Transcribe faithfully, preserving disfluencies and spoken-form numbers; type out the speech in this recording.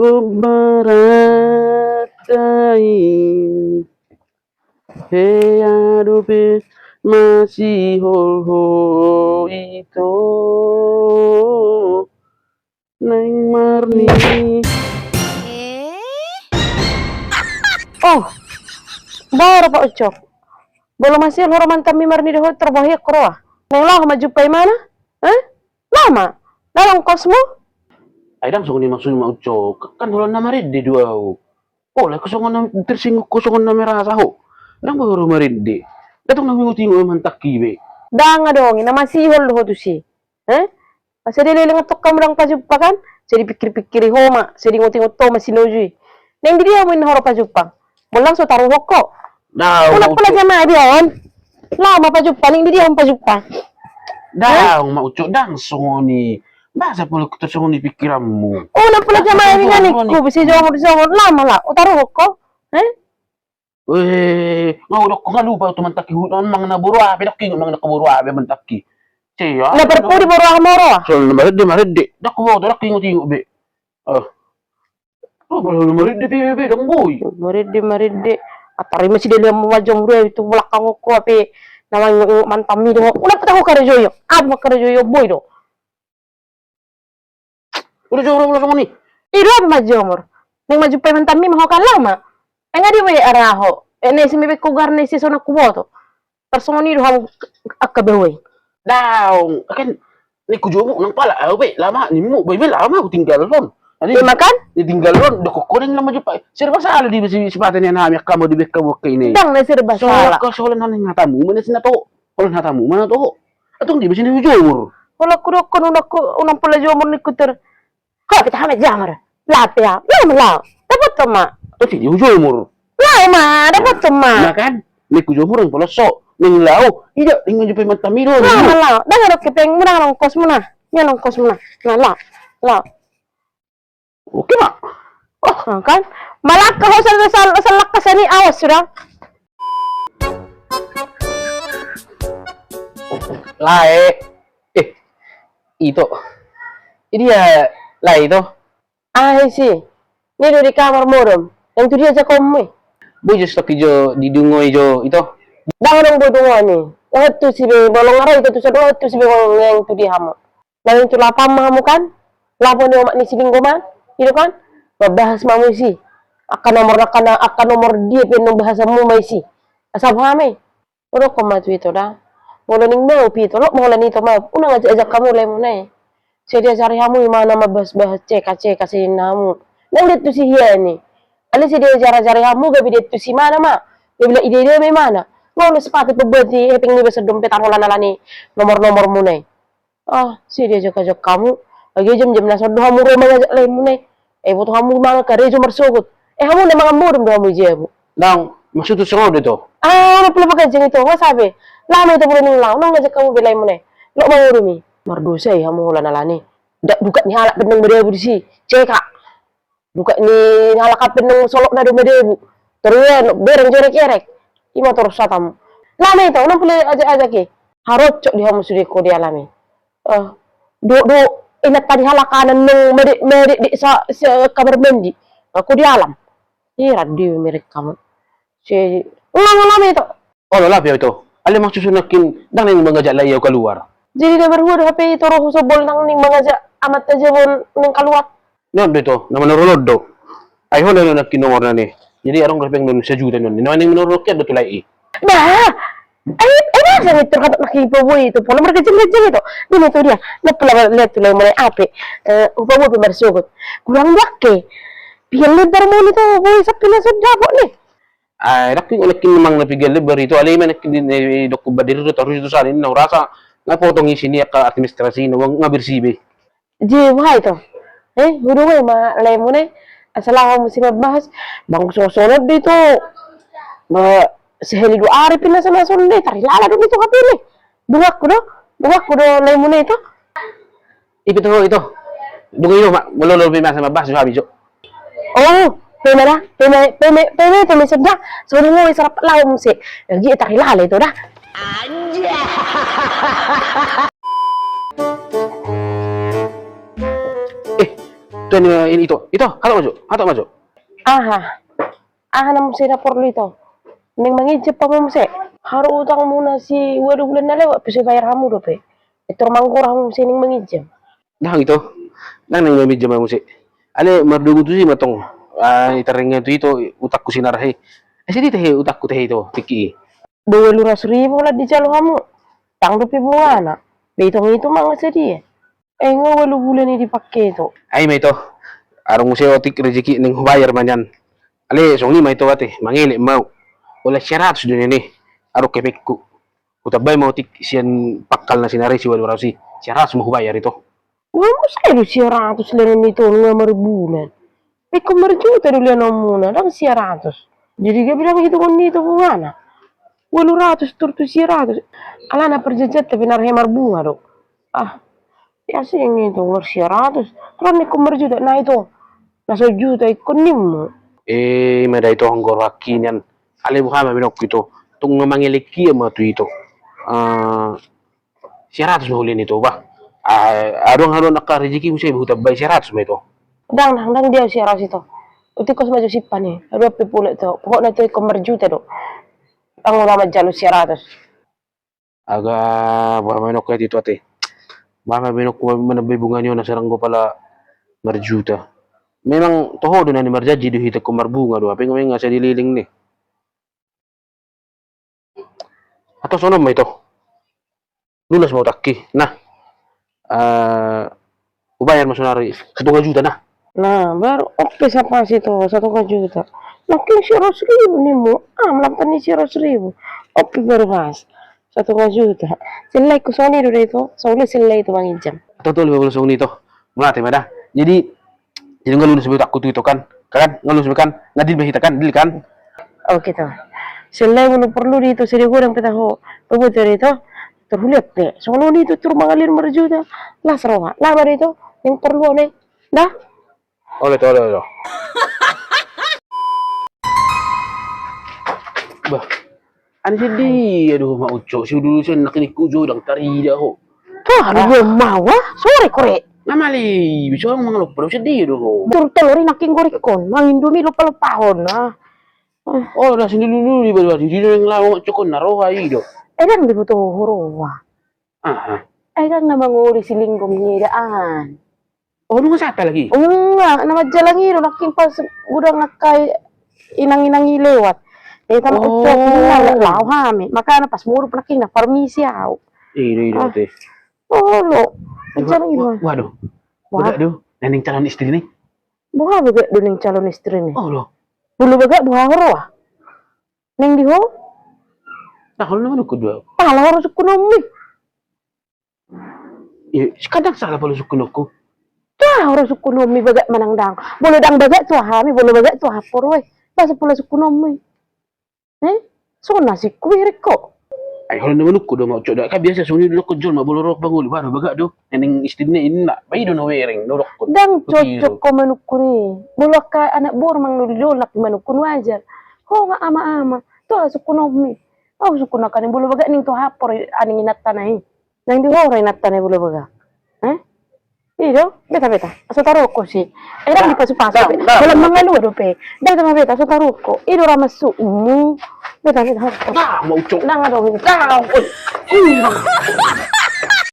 Gombara tai. Hea dope masihol ho ito. Naeng marni. Eh? Oh. Baru Pak Ucok. Bolo masihol ho ro mantan mi marni dohot tarbahiak ho roa. Naeng laho ma jumpa imana? Eh? Laho ma. Dalan kosmu? Ai ndang songon i maksudna Mak Ucok, kan holan na marende do au. Holan ho songon na tersinggung, ho songon na merasa ho. Ndang boi ho ro marende. Ndang tong na huingot-ingot mantangki be. Ndang adong i, na masihol do ho tusi. Eh? Asa dileleng antong hamu ndang pajumpa kan? Sai dipikir-pikiri ho ma, sai diingot-ingot ho ma sinoju i. Naeng di dia hamu inna ho ro pajumpa? Bolo ndang so taruhon ho. Ndang, unang pola jamai be on. Laho ma pajumpa, naeng di dia hamu pajumpa? Ndang, Mak Ucok, ndang songon i. Boasa pola ito songon i pikiranmu? Unang pola jamai be on ningku, bisa jomur-jomur, laho ma laho, taruhon ho. Eh? Eh, nga hudok ho nga lupa tu mantangki, hudok manang na boru aha pe, ndang huingot manang na boru aha pe mantangki. Sia. Na parpudi boru aha moro? Soal na marende, marende. Ndang huboto, ndang huingot-ingot be. Oh. Oh, pala na marende pe, be, ndang boi. Marende, marende. Atar ima sidalian mu manjomur i tu belakang ho, ape na mangingot-ingot mantan mi do ho. Unang pata ho karejo i. Ape ma karejo i, boi do. Udah jomur, udah songon i. I do ape manjomur? Naeng manjumpai mantan mi ma ho kan, laho ma. Ai nga dia boi ara ho. Eh, na ise ma be hugoar, na ise so na huboto. Tarsongon i do hamu angka baoa i. Daong, kan ningku jo hamu nang pala au be, laho ma nimmu, boi be laho ma hutinggalhon. Ima kan? Ditinggalhon, dokkon ho naeng laho manjumpai. Serba salah do i be sipata nian hami angka, mau dibaen hamu angka i. Ndang na serba salah. Soalna holan hatamu ma na toho. Holan hatamu ma na toho. Antong dia be sini hujomur. Holan hudokkon unang, unang pola jomur ningku ter. Ho, pita hami jamur. Lape ya. Laho ma laho. Dapothon ma. Antong dia hujomur. Laho ma, dapothon ma. Ima kan? Ningku jomur nang pola so. Naeng laho. Ida, naeng manjumpai mantan mi do. Laho ma laho. Ndang adong hepengmu, ndang adong kosmuna. Ndang adong kosmuna. Na laho. Laho. Oke ma. Oh. Nah, kan? Malangka ho sal, sal, sal langka sani, awas sudah. Lae. Eh. Ito. Idia lae ito. Ah, isi. Ni do di kamar modom. Naeng tu dia ajakonmu i? Boi jo stok i jo, didungoi jo ito. Ndang adong boi dungoi ni. Dohot tusi be, molo nga ra ito tuson, dohot tusi be molo naeng tu dia hamu. Naeng tu lapam ma hamu kan? Lapam ni omak ni si Linggoman, i do kan? Mambahas ma hamu isi. Angka nomor, angka na, angka nomor dia pe naeng bahasanmu ma isi. Asa boha ma i? Hudokkon ma tu ito da. Molo naeng mau pe ito, lot ma holan ito ma. Unang ajak-ajak hamu laemuna i. Sai diajari hamu imana mambahas-bahas ceka-ceka, sai ninna hamu. Naeng diantusi hian i. Alai sai diajar-ajari hamu gabe diantusi imana ma. Gabe ida-ida ma imana. Nga olo sipata pembuat i hepeng ni bahasan dompet an holan alani nomor-nomormuna i. Ah, sai diajak-ajak hamu. Bage jam-jam na son do hamu ro mangajak laemuna i. Eh, boto hamu mangan karejo marsogot. Eh, hamu na mangan modom do hamu i jabu. Ndang, maksudhu songon on do ito. Ah, unang pola paganjang ito, nga sabe. Laho ma ito molo naeng laho, unang ajak hamu be laemuna i. Lot ma modom i. Mardosa i hamu holan alani. Dak dukat ni halak pe naeng madabu disi. Ceka. Dukat ni halak an pe naeng solotna do madabu. Torus ia bereng jo erek-erek. Ima torus hatamu. Laho ma ito, unang pola ajak-ajak i. Harocok di hamu sude ho di alam i. Eh, do, do, inanta ni halak an naeng made, made, de, sa, sa, kamar mandi. Nga ho di alam. Heran do i merek hamu. Si, ulang, ulang ito. Olo, lape au ito. Alai maksudhu nangkin ndang naeng mangajak lae au kaluar. Jadi na marhua do hape ito ro husobol nang naeng mangajak amanta jabu on naeng kaluar? Na on do ito, na manorol on do. Ai holan do nangkin nomorna ni. Jadi adong do hepeng na sajuta ni on. Na naeng manorol on hian do tu lae i. Bah! Ai, ai boasa nangkin tarhatop nangkin hupaboa ito, pola marganjang-ganjang ito. Dia ma ito dia. Na pola lihat tu laemuna i ape. Eh, hupaboa pe marsogot. Kurang do angke. Piga lebar ma on ito, boi sampe na so dapot ni. Ai, ndang huingot nangkin manang na piga lebar ito, alai ima nangkin di, di, didok badiri do tarusi tu sana, ninna hurasa, nga potong isi ni angka administrasi, nga, nga bersih be. Jadi boha ito? Eh, hudungoi ma laemuna i, asa laho muse mambahas, ndang songon on do ito. Ba, sahali dua ari pe na so, na so on do i, tarilala do ito hape ni. Donganku do, donganku do laemuna ito. Ipe tu ho ito. Dungoi do ma, molo lobi masa mambahas jo hami jo. Oh, pe ma da, pe ma, pe ma, pe ma ito muse da. Songon i nga sarap laho muse. Lagi tarilala ito da. Anjay. Eh, Tuan, eh, ini, Ito. Ito, hatop ma jo, hatop ma jo. Aha? Aha na muse na porlu, Ito? Naeng manginjam hamu muse? Haru utangmuna siualu bulan na lewat pe so dibayar hamu dope. Pintor manggora hamu muse naeng manginjam. Ndang, Ito. Ndang naeng manginjam hamu muse. Alai mardomu tusi ma tong. Ah, itarringa tu Ito utangku sinarhi. Eh, sedi tahe utangku tahe, Ito, tingki i. Dua ualu ratus ribu holan dijalo hamu. Ndang dope bungana. Be itong-itong ma nga sadia. Eh, nga ualu bulan i dipake, Ito. Ai ma, Ito. Adong muse otik rejeki naeng hubayar ma nian. Alai songon i ma, Ito, ate, mangelek ma au. Holan sia ratus do nian i. Adong hepengku. Hutambai ma otik sian pangkalna sinarhi siualu ratus i. Sia ratus ma hubayar, Ito. Nga muse do sia ratus lehonon ni Ito, nga marbulan. Ingkon marjuta do lehonon muna, ndang sia ratus. Jadi gabe ndang hitungon ni Ito bungana. Ualu ratus tor tu sia ratus. Alana parjanjianta pe na ro he marbunga do. Ah, ya seng, Ito, nga sia ratus. Tor ingkon marjuta, na, Ito. Na sajuta ingkon nimmu. Eh, ima da, Ito, anggo rohangki nian. Alai boha ma baenonku, Ito. Tung nga mangelek ia ma tu Ito. Ah, sia ratus ma hulean, Ito, bah. Ah, adong, adong angka rejeki muse hutambai sia ratus ma, Ito. Ndang, ndang, ndang dia sia ratus, Ito. Utik kos ma jo simpan i. Adong pe pulak, Ito. Pokokna, Ito, ingkon marjuta do. Ndang, ndang manjalo sia ratus. Aga, boha ma baenonku, Ito, ate. Boha ma baenonku manambai bunga ni on, asa ndang do pala marjuta. Memang toho do na nimarjanji do hita ingkon marbunga do, hape nga asa dileleng ni. Atau songon on ma, Ito. Lunas ma utangki. Nah. Eh, hubayar ma sonari satonga juta, nah. Nah, baru on pe sapasi, Ito, satonga juta. Nangkin sia ratus ribu nimmu. Ah, malamtan ni sia ratus ribu. On pe baru pas. Satonga juta. Sellai ku songon i do da, Ito. Songon i sellai, Ito, manginjam. Atau tolu ma molo songon i, Ito. Mauliate ma da. Jadi, Jadi nga lunas be utangku tu Ito kan? Kan? Nga lunas be kan? Nga deal be hita kan? Deal kan? Oke, Ito. Sellai molo porlu di Ito, sede godang pe taho. Tobo, Ito, di Ito. Tor hulean pe. Songon on, Ito, tor mangalehon marjuta. Las roha. Laho ma, Ito. Naeng porlu on, eh. Da? Olo, Ito, olo, olo. Bah. Ani sedia do ho, Mak Ucok, siudusan na kini ku jo ndang tarida ho. Tuh, anu, ah, belum mau, ah. Sore kore. Nga male, bisa mangalompa do, sedia do ho. Tur telor i nangkin gorengkon, mangan Indomie lompa-lompahon, ah. Oh, da sini dulu di bawah, di sini yang lawa, Mak Ucok, na roha i do. Eh, ndang dibutuh ho roha. Aha. Eh, kan na mangoli silinggom ni daan. Oh, nunga sata lagi? Nunga, na manjalangi do nangkin pas godang angka inang-inang i lewat. Eh, tama, oh, Ucok, nunga, laho hami. Makana pas muruk nangkin na parmisi au. Iya, iya, ah, ate. Oh, lo. Manjalangi do. Waduh. Wah. Bagak do, naeng calon istri ni. Boha bagak do naeng calon istri ni? Oh, lo. Bolo bagak boha ho roha? Naeng di ho? Tahu nama nukut do. Tahu, harus kunami. Iya, kadang salah pala sungkunonku. Taho do sungkunonmi bagak manang ndang. Bolo ndang bagak tu aha hami, bolo bagak tu aha porlu, eh. Pas pala sungkunonmi. Eh? Songon na singku bereng ho. Ai, holan na manungkun do, Mak Ucok, da. Kan biasa songon i do dohonon jolma, bolo ro pangoli, baru bagak do. Naeng istri ni inna. Ba i do na bereng, dohonon. Ndang cocok ho manungkun i. Bolo angka anak boru manang na di dolok manungkun wajar. Ho nga ama-ama. Tu aha sungkunonmi. Au sungkun angka ni bolo bagak naeng tu aha porlu aning inanta na i. Naeng di ho roha inanta na i bolo bagak. Eh? I do, beta, beta. Aso taruhon ho si. Eh, ndang dipasu-pasu. Holan mangalua dope. Beta ma, beta, aso taruhon ho. I do ra masukmu. Beta, beta. Ndang, Mak Ucok. Ndang adong. Ndang, oi.